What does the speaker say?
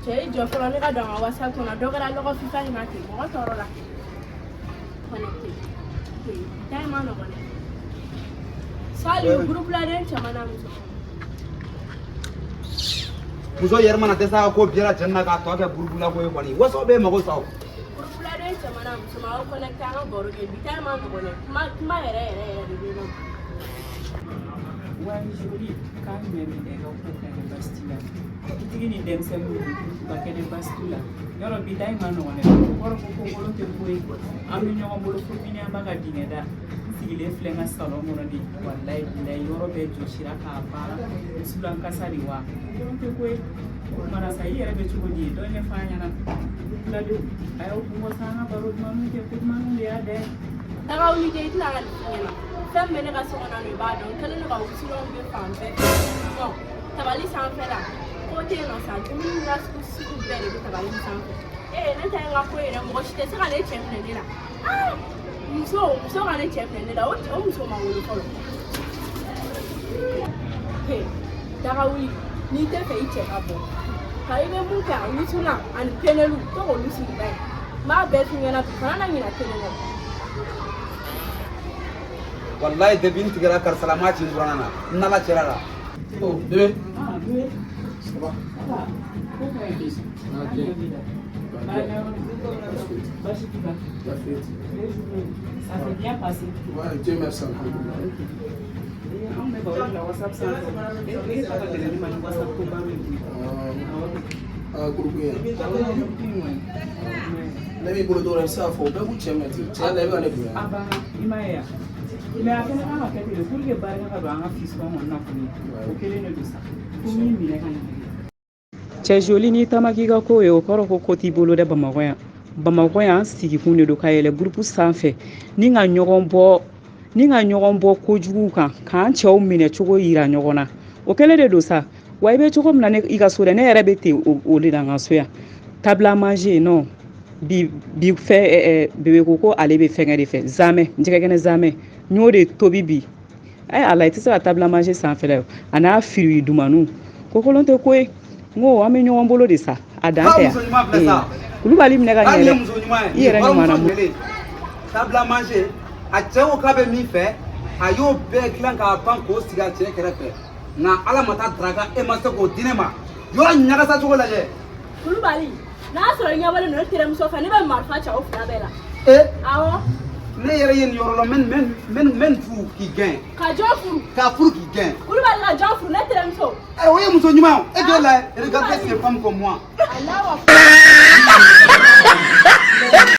Cɛ, i jɔ fɔlɔ, ne ka don an ka WhatsApp kɔnɔ. Dɔ kɛra lɔgɔ fifa in na ten, mɔgɔ tɔɔrɔ la. Connecté. Ta in ma nɔgɔn dɛ. Salut, groupe laden cɛman n'a musoman. Muso yɛrɛ mana dɛsɛ a ka ko bɛɛ lajɛlen na k'a tɔ kɛ burubula ko ye kɔni, waso bɛ mago sa o. Groupe laden cɛman n'a musoman, aw connecté, an ka baro kɛ. Bi ta in ma nɔgɔn dɛ. Kuma kuma yɛrɛ yɛrɛ yɛrɛ de bɛ yen nɔ. Wa joli k'a ɲɛ min dɛ, ka ko kɛnɛ baasi t'i la. Dutigi ni denmisɛnninw u ka kɛnɛ, baasi t'u la. Yɔrɔ bi ta in ma nɔgɔn dɛ. O kɔrɔ ko ko kolon tɛ ko ye. An bɛ ɲɔgɔn bolo fo mini, an b'a ka dingɛ da. N sigilen filɛ n ka salon kɔnɔ de, walayi bilayi, yɔrɔ bɛɛ jɔsira k'a ban, wusulan kasa de. Wa ko kolon tɛ ko ye. O kumana sa, i yɛrɛ bɛ cogo di ye? Dɔ ɲɛfɔ an ɲɛna. Filadenw, a y'aw kun bɔ sa, an ka baro dumanniw kɛ, ko dumanniw de y'a dɛ. Taga wuli kɛ, i tɛna ka nin f'i ɲɛna. Fɛn min bɛ ne ka so kɔnɔ, i b'a dɔn. N kɛlen don ka wusulanw bɛ fan bɛɛ fɛ. Bɔn, tabali sanfɛla ko tɛ yen nɔ sa, dumuni na sugu sugu bɛɛ de bɛ tabali sanfɛ. Ee, ne ta ye n ka ko yɛrɛ, mɔgɔ si tɛ se ka ne cɛ minɛ ne la. Ah, muso muso ka ne cɛ minɛ ne la, o muso ma wolo fɔlɔ. He, daga wuli, n'i tɛ fɛ i cɛ ka bɔ ka, i bɛ mun kɛ? A wusulan ani penelu, to k'olu sigi ba ye. N b'a bɛɛ f'i ɲɛna bi, kana na ɲinɛ kelen kɔ. Walayi, depuis n tigɛra karisa la, n m'a ci n buranna na, n n'ala cɛla la. Oh, bébé. Ah, bébé. Ça va? Ça va. Ko ka ɲi. Ah, An bien. ɲɛ b'i la. Baarakɛyɔrɔ dun? Baasi t'i la? La fête. Les journées, ça s'est bien passé? Ouais, Dieu merci, alhamdoulilah. Ok. Eh, anw bɛ baro de la WhatsApp sanfɛ. E ta ka gɛlɛn ne ma ni WhatsApp ko baro ye koyi. Awɔ. Ah, groupe in. Awɔ, groupe in kɔni. Ne b'i bolo dɔrɔn, i bɛ se k'a fɔ bɛɛ b'u cɛ minɛ ten. Tiɲɛ la, i bɛ ka ne bonya. A banna, i m'a ye wa? Mais a fɛnɛ kan ka kɛ ten de pour que barika ka don an ka fiston kɔni na kɔni. O kelen de don sa. Fo min minɛ ka ɲɛ. Cɛ joli, n'i taama k'i ka ko ye, o kɔrɔ ko ko t'i bolo dɛ. Bamakɔ yan, Bamakɔ yan, an sigikun de don ka yɛlɛ groupe sanfɛ ni ka ɲɔgɔn bɔ, ni ka ɲɔgɔn bɔ kojugu kan, k'an cɛw minɛ cogo yira ɲɔgɔn na. O kɛlen de don sa. Wa i bɛ cogo min na, ne i ka so dɛ, ne yɛrɛ bɛ ten o de la n ka so yan. Table à manger non, bi bi fɛ bébé ko ko ale bɛ fɛnkɛ de fɛ, zamɛ, jɛgɛkɛnɛ zamɛ, n y'o de tobi bi. Ɛ ala, i tɛ se ka table à manger sanfɛla ye a n'a fruit dumanniw. Ko kolon tɛ ko ye. N ko an bɛ ɲɔgɔn bolo de sa, a dan tɛ muso ɲuman filɛ sa. Kulubali minɛ ka Hali ɲɛ ni ye dɛ. Muso ɲuman ye. I yɛrɛ ɲuman na. Jɛlen table à manger, a cɛ ko k'a bɛ min fɛ, a y'o bɛɛ dilan k'a ban k'o sigi a cɛ kɛrɛfɛ. Nka ala ma taa daraka, e ma se k'o di ne ma. Yɔrɔ ɲagasa cogo lajɛ. Kulubali, n'a sɔrɔ i ɲɛbɔlen don ne terimuso fɛ, ne bɛ marifa ci aw fila bɛɛ la. E. Awɔ. Ne yɛrɛ ye nin yɔrɔ la, n bɛ nin furu k'i gɛn. Ka jɔn furu? K'a furu k'i gɛn. Kulubali, ka jɔn furu? Ne terimuso? Ɛ, o ye muso ɲuman ye o. E k'e lajɛ, regardez ces femmes comme moi. Alahu.